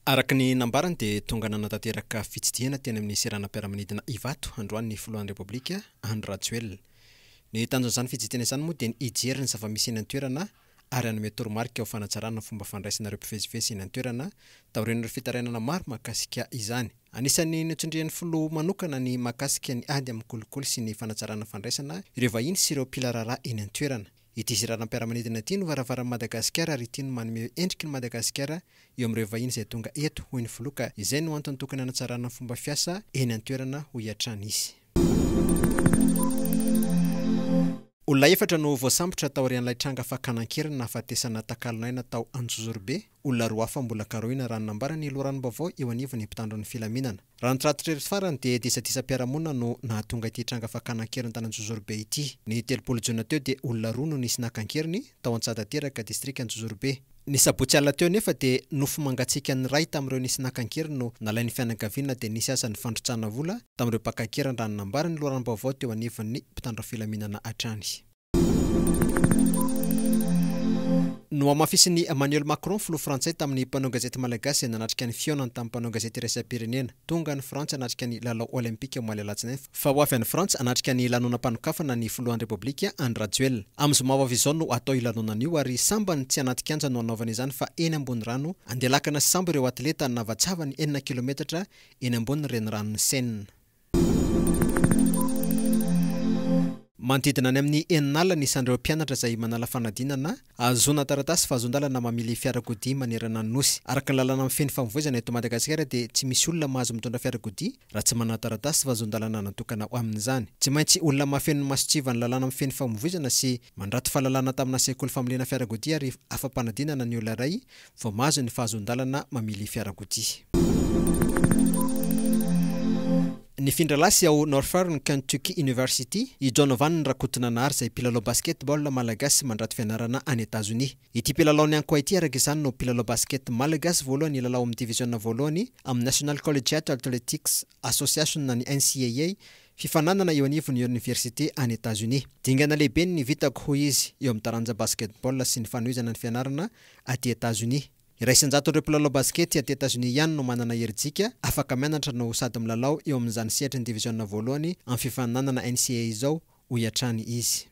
Araka ny nambarany dia tonga nanatanteraka fitsidihana teny amin'ny seranam-piaramanidina Ivato androany ny filohan'ny Repoblika Andry Rajoelina. Ny tanjon'izany fitsidihana izany moa dia ny hijery ny zava-misy eny an-toerana ary hanome toromarika ho fanatsarana ny fomba fandraisana ireo mpivezivezy eny an-toerana taorian'ireo fitarainana maro mahakasika izany. Anisan'ny notsindrian'ny filoha manokana ny mahakasika ny ady amin'ny kolikoly sy ny fanatsarana fandraisana ireo vahiny sy ireo mpila raharaha eny an-toerana. Ity seranam-piaramanidina ity no varavaran'i Madagasikara ary ity no manome endriky ny Madagasikara eo amin'ireo vahiny izay tonga eto, hoy ny filoha ka izay no antony tokony hanatsarana ny fomba fiasa eny an-toerana, hoy hatrany izy. Olona efatra no voasambotra taorian'ilay tranga fakana an-keriny nahafatesana takalon'aina tao Anjozorobe. Olona roa hafa mbola karohina raha ny nambaran'ny loharanom-baovao eo anivon'ny mpitandro ny filaminana. Raha ny tratitr'ireto farany dia disadisam-piarahamonina no nahatonga ity tranga fakana an-keriny tany Anjozorobe ity. Ny 30 jona teo dia olona roa no nisy naka an-keriny tao Antsahatateraka, distrika Anjozorobe. Ny sabotsy alina teo anefa dia nofo mangatsiaka ny iray tamin'ireo nisy naka an-keriny no nalain'ny fianakaviana dia nisy aza ny fandrotsahana vola tamin'ireo mpaka an-keriny raha ny nambaran'ny loharanom-baovao teo anivon'ny mpitandro filaminana hatrany. Nohamafisin'i Emmanuel Macron, filoha frantsay tamin'ny mpanao gazety malagasy izay nanatrika ny fihaonany tamin'ny mpanao gazety iraisam-pirenena. Tonga any Frantsa hanatrika ny lalao Olympika omaly alatsinainy fa ho avy any Frantsa hanatrika ny lanonam-panokafana ny filohan'ny Repoblika Andry Rajoelina. Amin'ny zoma ho avy izao no hatao io lanonana io ary sambany tsy anaty kianja no hanaovana izany fa eny ambony rano. Andeha lakana sy sambo ireo atleta hanavatsava ny enina kilometatra eny ambonin'ny reniranon'i Seine. Manodidina any amin'ny 60 ny isan'ireo mpianatra izay manala fanadinana ahazoana taratasy fahazoan-dalana mamily fiarakodia manerana ny Nosy. Araka ny lalàna mifehy ny famovoizana eto Madagasikara dia tsy misy olona mahazo mitondra fiarakodia raha tsy manana taratasy fahazoan-dalana natokana ho amin'izany. Tsy maintsy olona mahafeno ny mason-tsivan'ny lalàna mifehy ny famovoizana sy mandrato fahalalana tamina sekoly familiana fiarakodia ary afa-panadinana ny olona iray vao mahazo ny fahazoan-dalana mamily fiarakodia. Nifindra lasy ao Northern Kentucky University i Donovan Rakotonanahary izay mpilalao basketball malagasy mandrato fianarana any Etazonia. Ity mpilalao ny Ankoay ity araka izany no mpilalao basket malagasy voalohany hilalao amin'ny diviziona voalohany amin'ny National Collegiate Athletics Association na ny NCAA, fifaninanana eo anivon'ny oniversite any Etazonia. Dingana lehibe ny vitako hoy izy eo amin'ny taranja basketball sy ny fanohizana ny fianarana aty Etazonia. 101%n'ireo mpilalao basikety aty Etazonia ihany no manana herijika afaka mianatra no sady milalao eo amin'izany sehatry ny diviziona voalohany amin'ny fifaninanana NCAA izao, hoy hatrany izy.